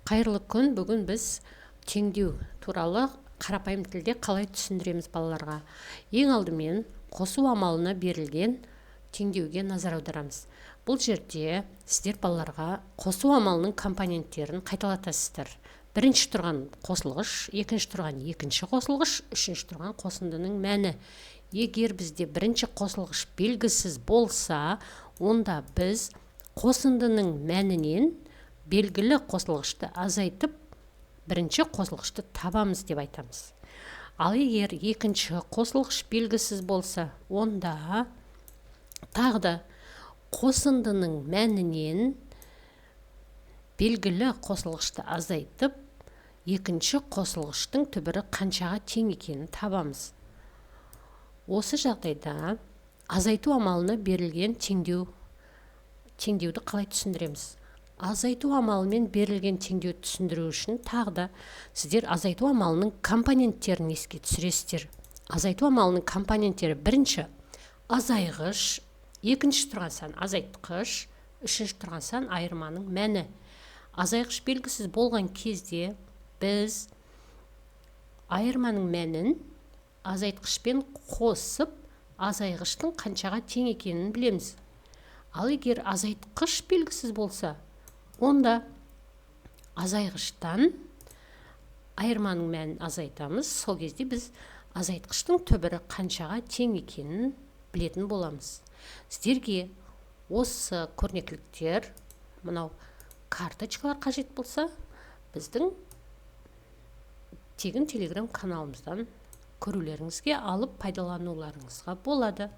Қайырлы күн! Бүгін біз теңдеу туралы қарапайым тілде қалай түсіндіреміз балаларға? Ең алдымен қосу амалына берілген теңдеуге назар аударамыз. Бұл жерде сіздер балаларға қосу амалының компоненттерін қайталатасыздар. Бірінші тұрған қосылғыш, екінші тұрған екінші қосылғыш, үшінші тұрған қосындының мәні. Егер бізде бірінші қосылғыш белгісіз болса, онда біз қосындының мәнінен белгілі қосылғышты азайтып, бірінші қосылғышты табамыз деп айтамыз. Ал егер екінші қосылғыш белгісіз болса, онда тағы да қосындының мәнінен белгілі қосылғышты азайтып, екінші қосылғыштың түбірі қаншаға тең екенін табамыз. Осы жағдайда азайту амалына берілген теңдеуді қалай түсіндіреміз? Азайту амалымен берілген теңдеуді түсіндіру үшін тағы да сіздер азайту амалының компоненттерін еске түсіресіздер. Азайту амалының компоненттері: бірінші азайғыш, екінші тұрған сан азайтқыш, үшінші тұрған сан айырманың мәні. Азайғыш белгісіз болған кезде біз айырманың мәнін азайтқышпен қосып, азайғыштың қаншаға тең екенін білеміз. Ал егер азайтқыш белгісіз болса, онда азайғыштан айырманың мәнін азайтамыз. Сол кезде біз азайтқыштың түбірі қаншаға тең екенін білетін боламыз. Сіздерге осы көрнекіліктер, мынау карточкалар қажет болса, біздің тегін Телеграм каналымыздан көрулеріңізге, алып пайдалануларыңызға болады.